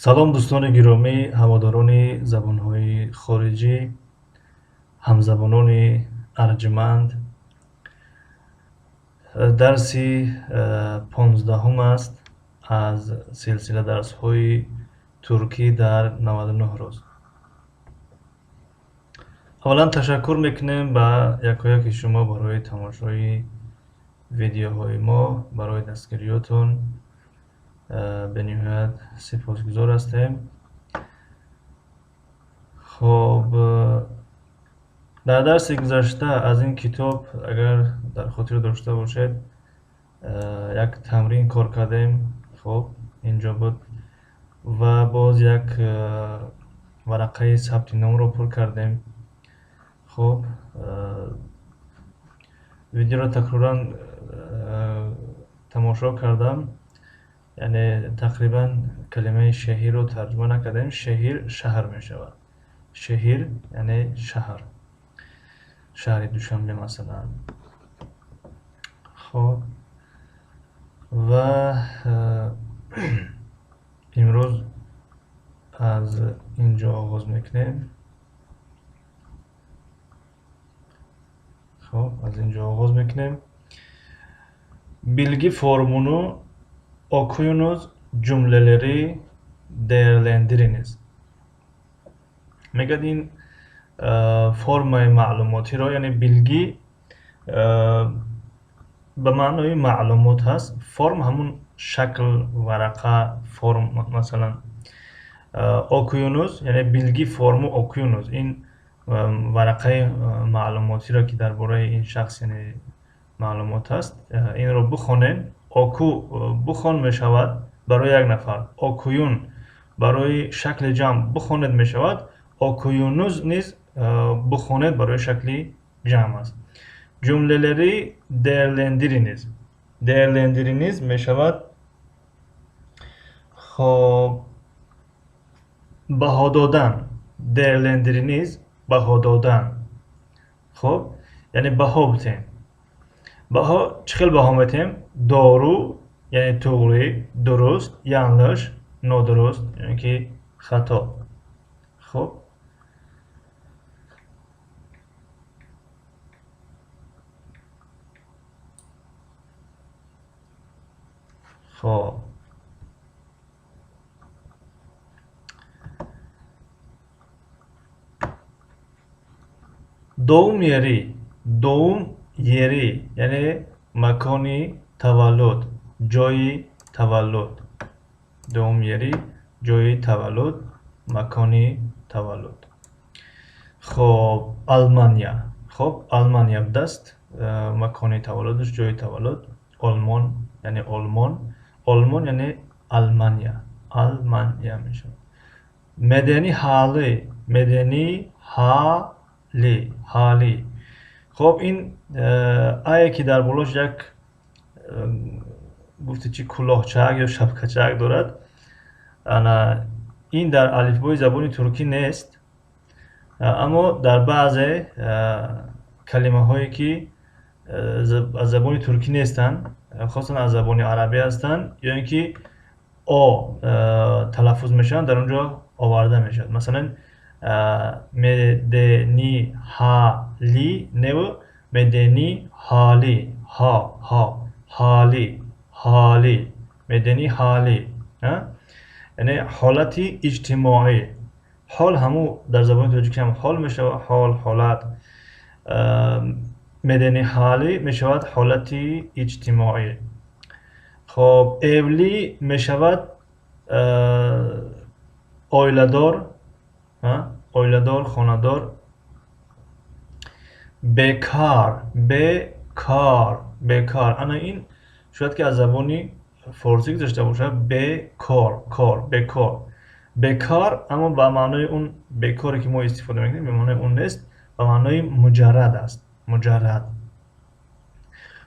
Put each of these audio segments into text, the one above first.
Салом, дӯстони гиромӣ, ҳаводорони забонҳои хориҷӣ, ҳамзабонони арҷманд. Дарси 15-ум аст аз силсила дарсҳои туркӣ дар 99 рӯз. Аввалан ташаккур мекунем ба якояки шумо барои тамошои видеоҳои мо, барои дастгириётон бениҳоят сипосгузор ҳастем. Хоб, дар дарси гузашта аз ин китоб, агар дар хотир дошта бошед, як тамрин кор кардем. Хоб, инҷо буд ва боз як варақаи сабти номро пур кардем. Хоб, видеоро такроран тамошо кардам, яъне тақрибан калимаи шеҳирро тарҷума накардем. Шеҳир шаҳр мешавад, шеҳир яъне шаҳр, шаҳри Душанбе масалан. Хоб, ва имрӯз аз инҷо оғоз мекунем. Хоб, аз инҷо оғоз мекунем. Bilgi formunu okuyunuz, cümleleri değerlendiriniz. Мегӯяд, ин формаи маълумотиро, яъне bilgi ба маънои маълумот ҳаст, форм ҳамун шакл, варақа, форм масалан. Okuyunuz, яъне bilgi formu okuyunuz, ин варақаи маълумотиро, ки дар бораи ин шахс, яъне маълумот ҳаст, инро бихонед. Oku бихон мешавад барои як нафар, okuyun барои шакли ҷамъ бихонед мешавад, okuyunuz низ бихонед барои шакли ҷамъ аст. Cümleleri değerlendiriniz. Değerlendiriniz мешавад, хоб, баҳо додан. Değerlendiriniz баҳо додан. Хоб, яъне баҳо битем. Баҳо чӣ хел баҳо метем? Doğru яъне туғрӣ, дуруст, yanlış нодуруст яъне ки хато. Хоб, хоб, doğum yeri. Doğum yeri яъне макони таваллуд, ҷойи таваллуд. Doğum yeri ҷойи таваллуд, макони таваллуд. Хоб, Алмания. Хоб, Алмания будааст макони таваллудаш, ҷойи таваллуд. Олмон яъне Олмон, Олмон яъне Алмания, Алмания мешавад. Medeni hali. Medeni hali, hali. Хоб, ин ае ки дар болош як гуфти чи кулоҳчак ё шапкачак дорад, ана ин дар алифбои забони туркӣ нест, аммо дар баъзе калимаҳое ки аз забони туркӣ нестанд, хоссан аз забони арабӣ ҳастанд ё ин ки о талаффуз мешаванд, дар он ҷо оварда мешавад. Масалан, medeni hali неву medeni hali, ҳа ҳа, hali, hali, medeni hali, яъне ҳолати иҷтимоӣ. Ҳол ҳамун дар забони тоҷикӣ ҳам ҳол мешавад, ҳол, ҳолат. Medeni hali мешавад ҳолати иҷтимоӣ. Хоб, evli мешавад оиладор, оиладор, хонадор. Bekar, бекор, бекор. Ана ин шояд ки аз забони форсӣ гузашта бошад. Бекор, кор, бекор, бекор, аммо ба маънои он бекоре ки мо истифода мекунем, ба маънои он нест, ба маънои муҷаррад аст. Муҷаррад,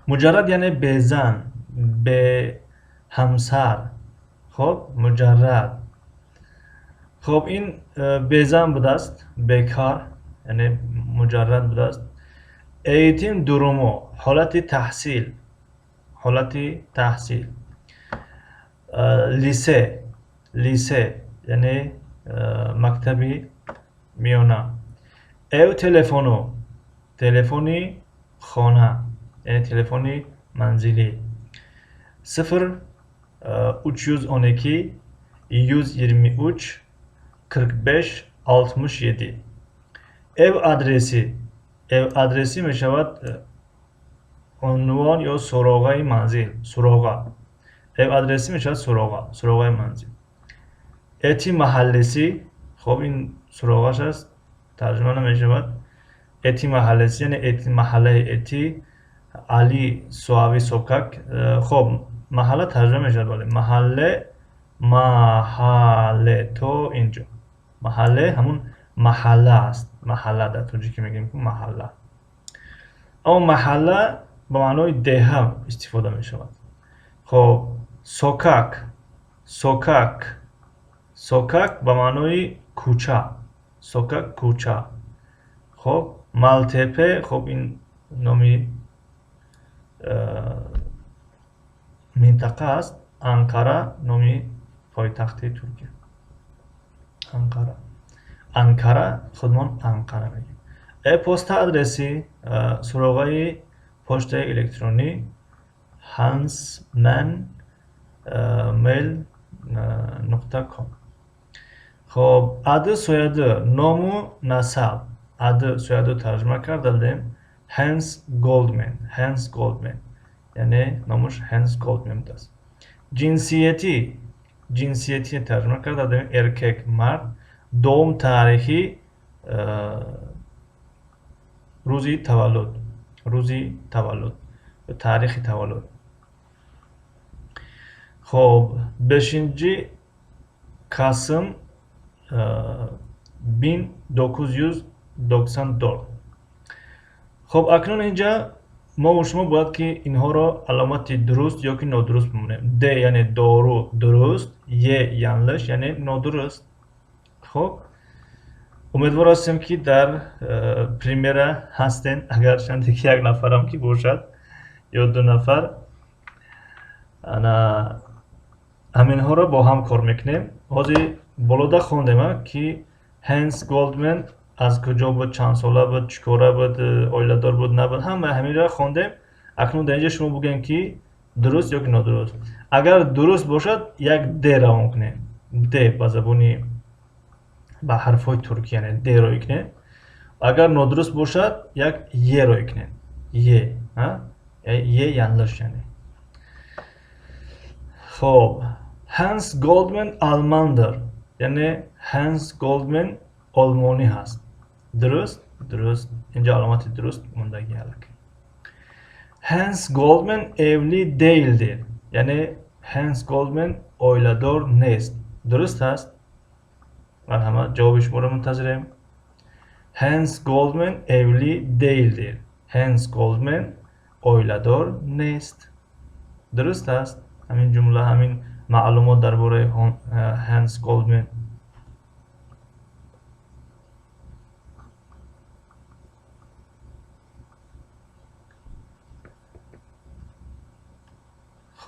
муҷаррад яъне безан, беҳамсар. Хоб, муҷаррад. Хоб, ин безан будааст, bekar яъне муҷаррад будааст. Eğitim durumu ҳолати таҳсил, ҳолати таҳсил. Lise, lise. Яъне мактаби миёна. Ev telefonu, телефони хона, яъне телефони манзилӣ. 0 312 123 45 67. Ev adresi, ev adresi мешавад унвон ё суроғаи манзил, суроға. Ev adresi мешавад суроға, суроғаи манзил. Eti Mahallesi, хоб, ин суроғаш аст, тарҷума намешавад. Eti Mahallesi, яъне Эти, маҳаллаи Эти, Али Суави Sokak. Хоб, маҳалла тарҷума мешавад, бале. Mahalle, mahalle то инҷо. Mahalle ҳамун маҳалла аст. Маҳалла дар тоҷикӣ мегӯем ку маҳалла. Аммо маҳалла ба маънои деҳа истифода мешавад. Хоб, sokak, sokak, sokak ба маънои кӯча. Sokak кӯча. Хоб, Малтепе, хоб, ин номи минтақа аст. Анқара номи пойтахти Туркия. Анқара. Анкара, худмон Анқара мегӯем. E-posta adresi, суроғаи почтаи электронӣ hansman mail нуқта com. Хоб, adı soyadı, ному насаб. Adı soyadı тарҷума карда будем. Hans Goldman, Hans Goldman. Яъне номуш Hans Goldman будааст. Cinsiyeti, cinsiyeti тарҷума карда будем. Erkek, мард. Doğum tarihi, рӯзи таваллуд, рӯзи таваллуд, таърихи таваллуд. Хоб, 5 Kasım 1994. Хоб, акнун инҷа мо шумо бояд ки инҳоро аломати дуруст ё ки нодуруст бимонем. Д яъне doğru, дуруст, Е yanlış, яъне нодуруст. Хоб, умедвор ҳастем, ки дар примера ҳастен, агарчанде ки як нафарам ки бошад ё ду нафар. Ана ҳаминҳоро бо ҳам кор мекунем. Ҳозир болода хондем, ки Хенс Голдмен аз куҷо буд, чанд сола буд, чӣ кора буд, оиладор буд, набуд, ҳама ҳаминро хондем. Акнун дар инҷа шумо бигӯем, ки дуруст ё ки нодуруст. Агар дуруст бошад, як Д равон кунем. Д ба забони, ба ҳарфҳои туркӣ, яъне Д рӯй кунем. Агар нодуруст бошад, як Е рӯй кунем. Е, Е yanlış яъне. Хоб, Hans Goldman Almandır, яъне Hans Goldman олмонӣ ҳаст. Дуруст? Дуруст. Инҷо аломати дуруст мондагӣ аллакай. Hans Goldman evli değildir, яъне Hans Goldman оиладор нест. Дуруст аст? Марҳамат, ҷавоби шуморо мунтазирем. Hans Goldman evli değildir. Hans Goldman оиладор нест. Дуруст аст ҳамин ҷумла, ҳамин маълумот дар бораи Hans Goldman?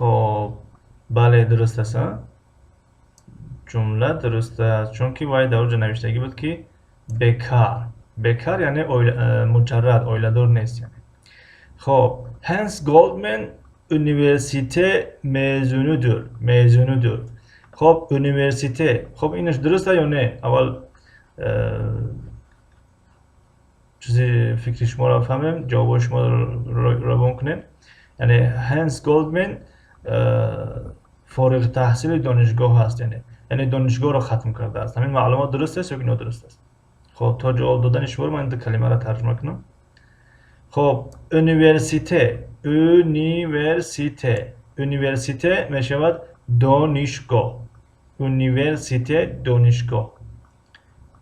Хоб, бале, дуруст аст, ҷумла дуруст аст, чунки вай дар оҷа навиштагӣ буд, ки bekar. Bekar яъне муҷаррад, оиладор нест яъне. Хоб, Hans Goldman üniversite mezunudur, mezunudur. Хоб, üniversite, хоб, инаш дуруст аст ё не? Аввал чизи фикри шуморо фаҳмем, ҷавобҳои шуморо равон кунем. Яъне Hans Goldman фориғтаҳсили донишгоҳ аст, яъне донишгоҳро хатм кардааст. Ҳамин маълумот дуруст аст ё ки нодуруст аст? Хоб, то ҷавоб додани шуморо ман ду калимаро тарҷума кунам. Хоб, üniversite, üniversite, üniversite мешавад донишгоҳ. Üniversite донишгоҳ.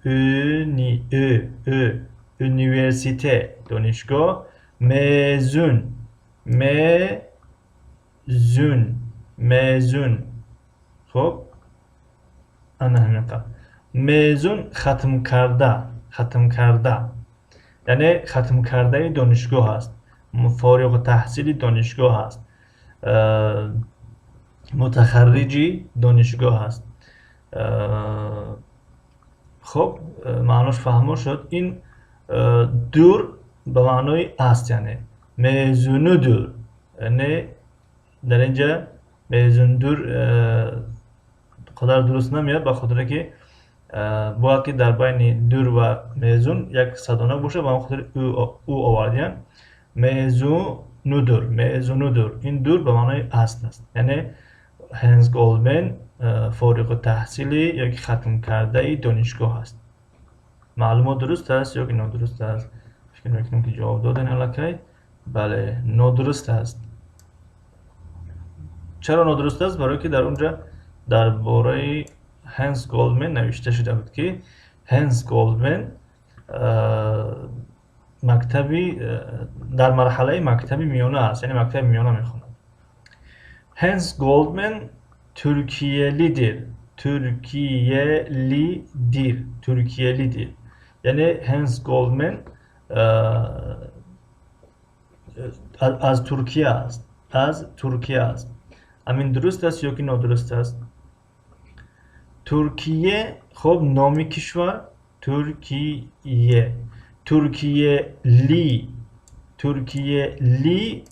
Üni, ü, ü, üniversite донишгоҳ. Mezun, mezun, mezun. Хоб, ана ҳамин қадр. Mezun хатмкарда, хатмкарда, яъне хатмкардаи донишгоҳ аст, фориғутаҳсили донишгоҳ аст, мутахарриҷи донишгоҳ аст. Хоб, маънош фаҳмо шуд. Ин дур ба маънои аст, яъне mezunуdur. Яъне дар инҷа mezundur қадар дуруст намеяд, ба хотире ки бояд ки дар байни дур ва mezun як садонак бошад, ба ҳамон хотир ӯ овардиянд. Mezunуdur, mezunуdur. Ин дур ба маънои аст аст. Яъне Ҳенс Голдмен фориғу таҳсили ёки хатмкардаи донишгоҳ аст. Маълумот дуруст аст ё ки нодуруст аст? Фикр мекунам, ки ҷавоб додем аллакай. Бале, нодуруст аст. Чаро нодуруст аст? Барое ки дар онҷа дар бораи Ҳенс Голдмен навишта шуда буд, ки Ҳенс Голдмен мактаби дар марҳалаи мактаби миёна аст, яъне мактаби миёна мехонад. Ҳенс Голдмен Türkiyelidir. Türkiyelidir. Türkiyelidir. Яъне Ҳенс Голдмен аз Туркия аст. Аз Туркия аст. Ҳамин дуруст аст ё ки нодуруст аст? Туркие, хоб, номи кишвар Туркие. Türkiyeli. Türkiyeli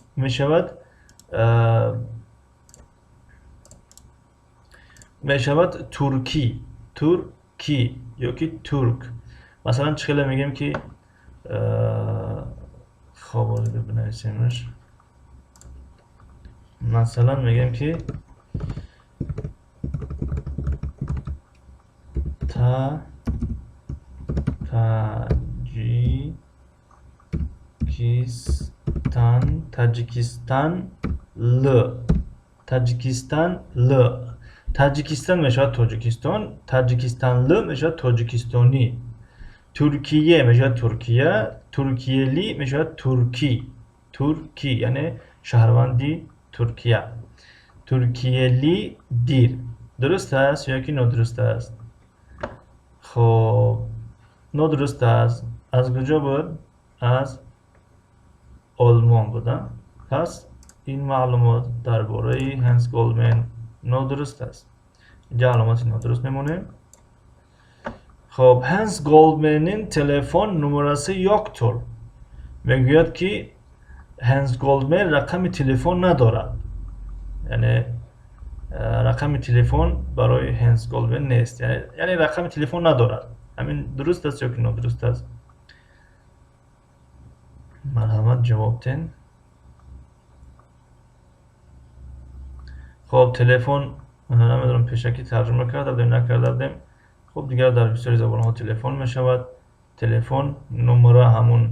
мешавад туркӣ, туркӣ ёки турк. Масалан, чӣ хеле мегӯем, ки хоб, бинависемаш. Масалан, мегӯем, ки та таҷикистан, таҷикистан л, таҷикистан л. Таҷикистан мешавад Тоҷикистон, таҷикистанл мешавад тоҷикистонӣ, Туркие мешавад Туркия, türkiyeli мешавад туркӣ, туркӣ, яъне шаҳрванди Туркия. Türkiyelidir. Дуруст аст ё ки нодуруст аст? Хоб, нодуруст аст. Аз куҷо буд? Аз Олмон буд. Пас ин маълумот дар бораи Ҳенс Голдмен нодуруст аст. Инҷа аломати нодуруст мемонем. Хоб, Ҳенс Голдменин telefon numarası yoktur. Мегӯяд, ки Ҳенс Голдмен рақами телефон надорад. Яъне рақами телефон барои Ҳенс Голдмен нест, яъне рақами телефон надорад. Ҳамин дуруст аст ё ки нодуруст аст? Марҳамат, ҷавоб тен. Хоб, телефон намедонам, пешакӣ тарҷума карда будем, накарда будем. Хоб, дигар дар бисёри забонҳо телефон мешавад. Телефон numara, ҳамун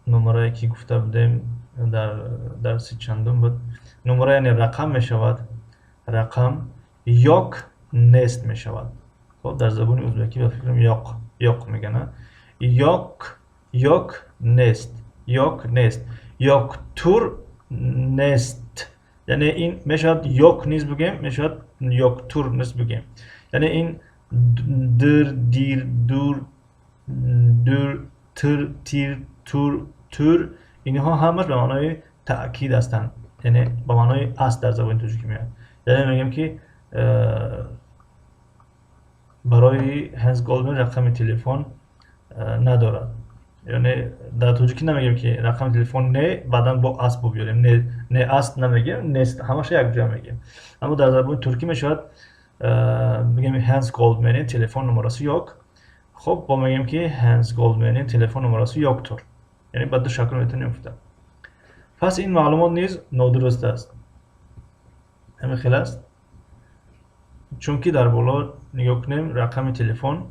numara е ки гуфта будем дар дарси чандум буд. Numara, яъне рақам мешавад. Рақам yok нест мешавад. Хоб, дар забони ӯзбекӣ, ба фикрам, yo'q, yo'q мегӯянд. Yok, yok, нест, yok, нест, yoktur, нест. Яъне ин мешавад yok низ бигӯем, мешавад yoktur низ бигӯем. Яъне ин дир, dir, dur, dür, тир, tir, tur, tür, инҳо ҳамаш ба маънои таъкид ҳастанд, яъне ба маънои аст дар забони тоҷикӣ меояд. Яъне мегӯем, ки барои Ҳенс Голдмен рақами телефон надорад. Яъне дар тоҷикӣ намегӯем, ки рақами телефон не, баъдан бо аст биёрем, не, не аст намегӯем, нест, ҳамаша якҷоя мегӯем. Аммо дар забони туркӣ мешавад бигӯем: Ҳенс Голдменин telefon numarası yok. Хоб, бо мегӯем, ки Ҳенс Голдменин telefon numarası yoktur. Яъне ба ду шакл метавонем гуфта. Пас ин маълумот низ нодуруст аст. Ҳамин хел аст, чунки дар боло нигоҳ кунем, рақами телефон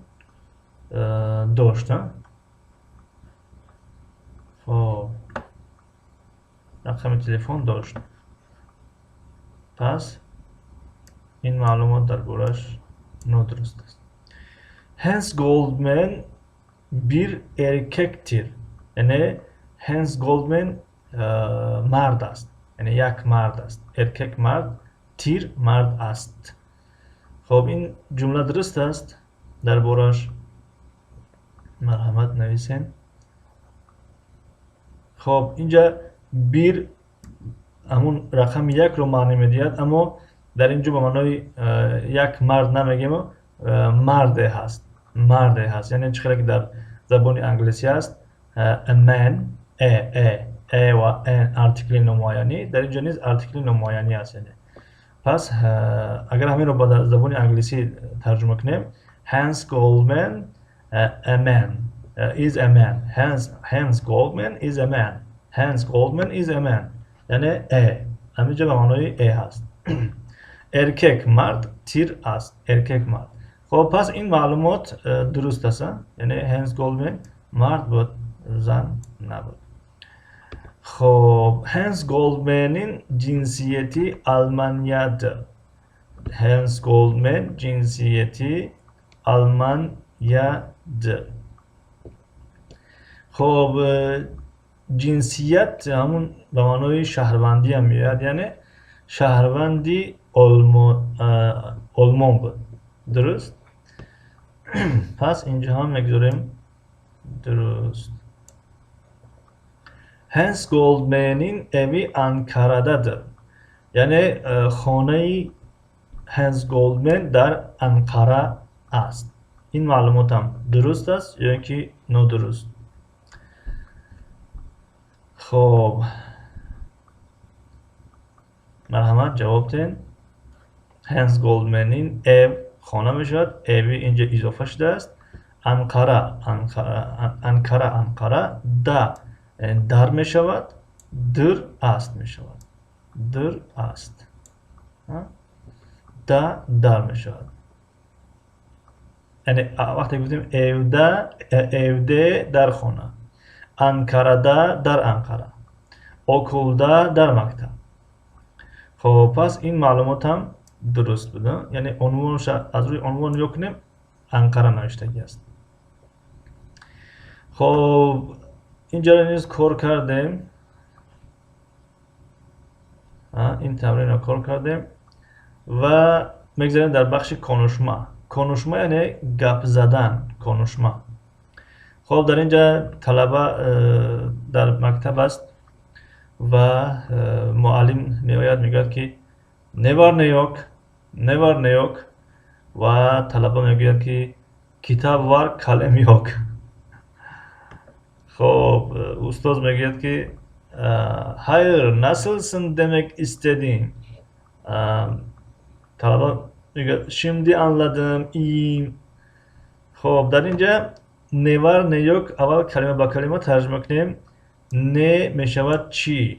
дошт. Хоб, рақами телефон дошт. Пас ин маълумот дар борааш нодуруст аст. Ҳенс Голдмен bir erkektir. Яъне Ҳенс Голдмен мард аст, яъне як мард аст. Erkek мард, tir мард аст. Хоб, ин ҷумла дуруст аст дар борааш? Марҳамат, нависем. Хоб, инҷа bir ҳамун рақами якро маънӣ медиҳад, аммо Дар ин ҷо ба маънои як мард намегем, марде ҳаст, марде ҳаст. Яъне чӣ хеле ки дар забони англисӣ аст a man, a, a, a ва an артикли номуайянӣ, дар ин ҷо низ артикли номуайянӣ аст. Яъне пас агар ҳаминро ба забони англисӣ тарҷума кунем, Hans Goldman a man is a man. Hans Goldman is a man. Hans Goldman is a man. Яъне a ҳамин ҷо ба маънои a ҳаст. Erkek мард, тир аст. Erkek мард. Хоб, пас ин маълумот дуруст аст. Яъне Hans Goldman мард буд, зан набуд. Хоб, Hans Goldman'in cinsiyeti Almanyadır. Hans Goldman cinsiyeti Almanyadır. Хоб, ҷинсият ҳамун ба маънои шаҳрвандиам меояд, яъне шаҳрванди Олмон буд. Дуруст? Пас инҷо ҳам мегузорем дуруст. Hans Goldman'in evi Ankara'dadır. Яъне хонаи Hans Goldman дар Анқара аст. Ин маълумотам дуруст аст ё ин ки нодуруст? Хоб, марҳамат, ҷавоб диҳед. Hans Goldman'in ev хона мешавад, evi инҷо изофа шудааст. Анқара, Анкара, Анқара, да дар мешавад, dır аст мешавад. Dır аст. Да дар мешавад. Яъне вақте гуфтем evde, evde дар хона, Ankara'da дар Анқара, okulda дар мактаб. Хоб, пас ин маълумотам дуруст буд. Яъне унвонша аз рӯи унвон нигоҳ кунем, Анқара навиштагӣ аст. Хоб, инҷоро низ кор кардем, ин тамринро кор кардем ва мегзарем дар бахши konuşma. Konuşma яъне гап задан, konuşma. Хоб, дар инҷа талаба дар мактаб аст ва муаллим меояд, мегӯяд ки ne var ne yok, ne var ne yok, ва талаба мегӯяд ки kitap var, kalem yok. Хоб, устоз мегӯяд ки hayır, nasılsın demek istedim. Талаба мегӯяд: şimdi anladım, iyiyim. Хоб, дар инҷа ne var ne yok аввал калима ба калима тарҷума кунем. Ne мешавад чӣ,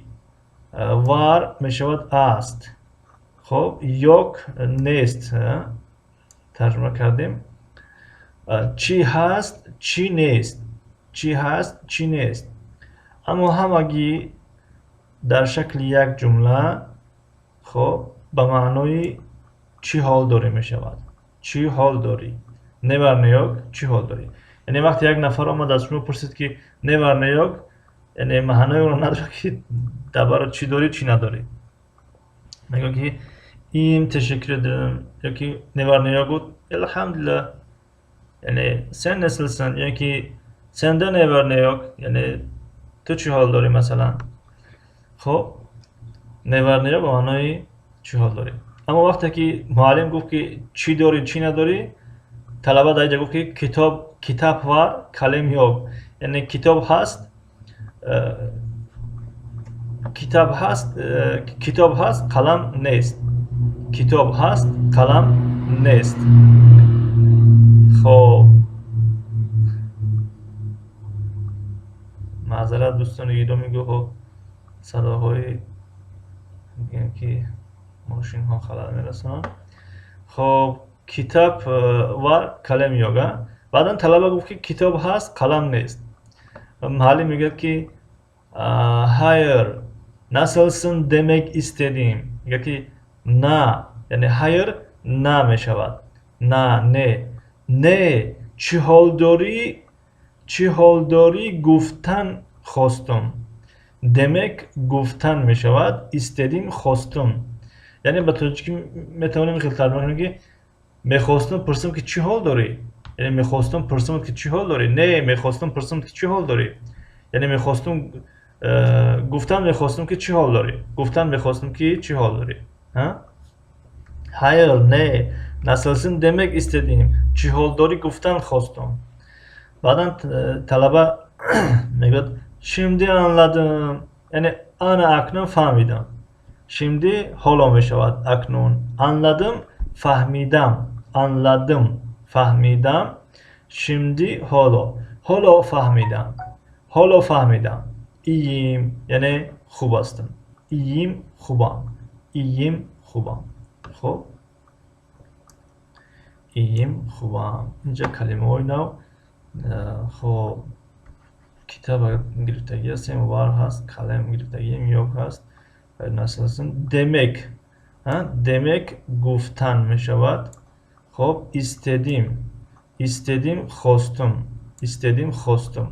var мешавад аст, хоб, yok нест тарҷума кардем. Чӣ ҳаст, чӣ нест, чӣ ҳаст, чӣ нест. Аммо ҳамагӣ дар шакли як ҷумла, хоб, ба маънои чӣ ҳол дорӣ мешавад. Чӣ ҳол дорӣ? Ne var ne yok, чӣ ҳол дорӣ? Яъне вақте як нафар омад, аз шумо пурсид ки ne var ne yok, яъне маънои онро надорад ки дар бара чӣ дорӣ, чӣ надорӣ. Мегӯяд ки iyiyim, teşekkür ederim, ёки ne var ne yok, elhamdülillah, яъне sen nasılsın, ёки sende ne var ne yok, яъне ту чӣ ҳол дорӣ, масалан. Хоб, ne var ne yok ба маънои чӣ ҳол дорӣ. Аммо вақте ки муаллим гуфт ки чӣ дорӣ, чӣ надорӣ, талаба дар инҷа гуфт ки китоб, kitap var, kalem yok, яъне китоб ҳаст, китоб ҳаст, китоб ҳаст, қалам нест, китоб ҳаст, қалам нест. Хоб, маъзарат, дӯстони гиромӣ, гоҳо садоҳои мегӯем ки мошинҳо халал мерасонанд. Хоб, kitap var, kalem yok. Баъдан талаба гуфт ки китоб ҳаст, қалам нест. Муаллим мегӯяд ки hayır, nasılsın demek istedim, мегӯяд ки на, яъне hayır на мешавад, на, не, не, чӣ ҳол дорӣ, чӣ ҳол дорӣ гуфтан хостум. Demek гуфтан мешавад, istedim хостум. Яъне ба тоҷикӣ метавонем хел тарҷума кунем ки мехостум пурсам ки чӣ ҳол дорӣ, яъне мехостум пурсам ки чӣ ҳол дорӣ, не, мехостум пурсам ки чӣ ҳол дорӣ, яъне мехостум гуфтан мехостум ки чӣ ҳол дорӣ, гуфтан мехостум ки чӣ ҳол дорӣ. Hayır, не. Nasılsın demek istedim. Чӣ ҳол дорӣ гуфтан хостум. Баъдан талаба мегӯяд: Şimdi anladım. Яъне ана акнун фаҳмидам. Şimdi ҳоло мешавад акнун. Anladım фаҳмидам. Anladım фаҳмидам. Şimdi ҳоло. Ҳоло фаҳмидам. Ҳоло фаҳмидам. Iyiyim яъне хуб ҳастам. Iyiyim хубам. Iyiyim хубам. Хуб, iyiyim хубам. Инҷа калимаҳои нав. Хоб, китоб гирифтагӣ ҳастем, var ҳаст, қалам гирифтагием, yok ҳаст. Nasılsın? Demek. Demek гуфтан мешавад. Хоб, istedim. Istedim хостум. Istedim хостум.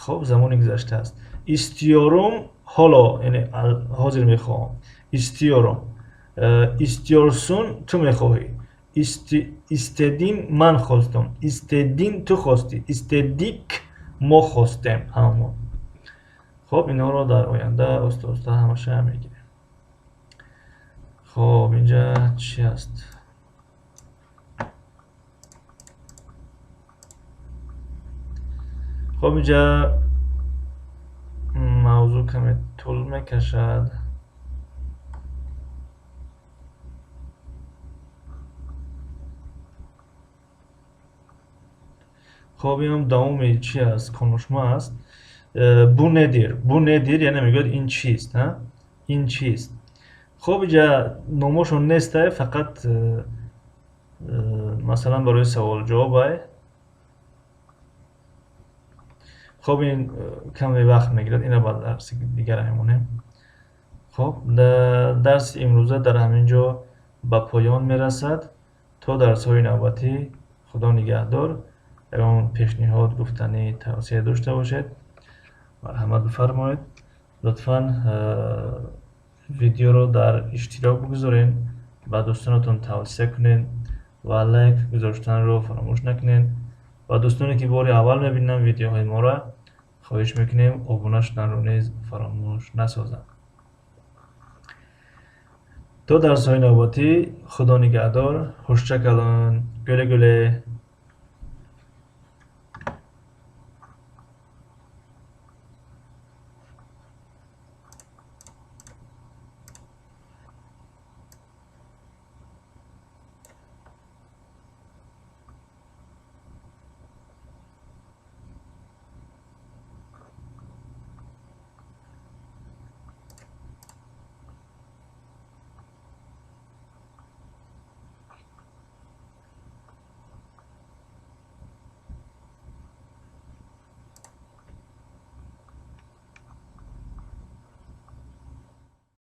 Хоб, замони гузашта аст. Istiyorum ҳоло, яъне ҳозир мехоҳам. Istiyorum. Istiyorsun ту мехоҳӣ. Istedin ман хостум. Istedin ту хостӣ. Istedik мо хостем ҳамамон. Хоб, инҳоро дар оянда оста оста ҳамаша мегирем. Хоб, инҷа чӣ аст? Хоб, инҷа мавзӯъ каме тӯл мекашад. Хоб, инам давоми чи аст? Konuşma аст. Bu nedir? Bu nedir? Яъне мегӯяд ин чист? Ин чист? Хоб, инҷа номошон нестай, фақат масалан барои савол ҷавоб ай. Хоб, ин каме вақт мегирад, инро ба дарси дигар мемонем. Хоб, дарси имрӯза дар ҳамин ҷо ба поён мерасад. То дарсҳои навбатӣ Худо нигаҳдор. Ягон пешниҳод, гуфтанӣ, тавсия дошта бошед, марҳамат бифармоед. Лутфан видеоро дар иштирок бигузоред, ба дӯстонатон тавсия кунед ва лайк гузоштанро фаромӯш накунед. Ва дӯстоне ки бори аввал мебинанд видеоҳои моро, хоҳиш мекунем обуна шуданро низ фаромӯш насозанд. То дарсҳои навбатӣ Худо нигаҳдор. Hoşça kalın. Güle güle.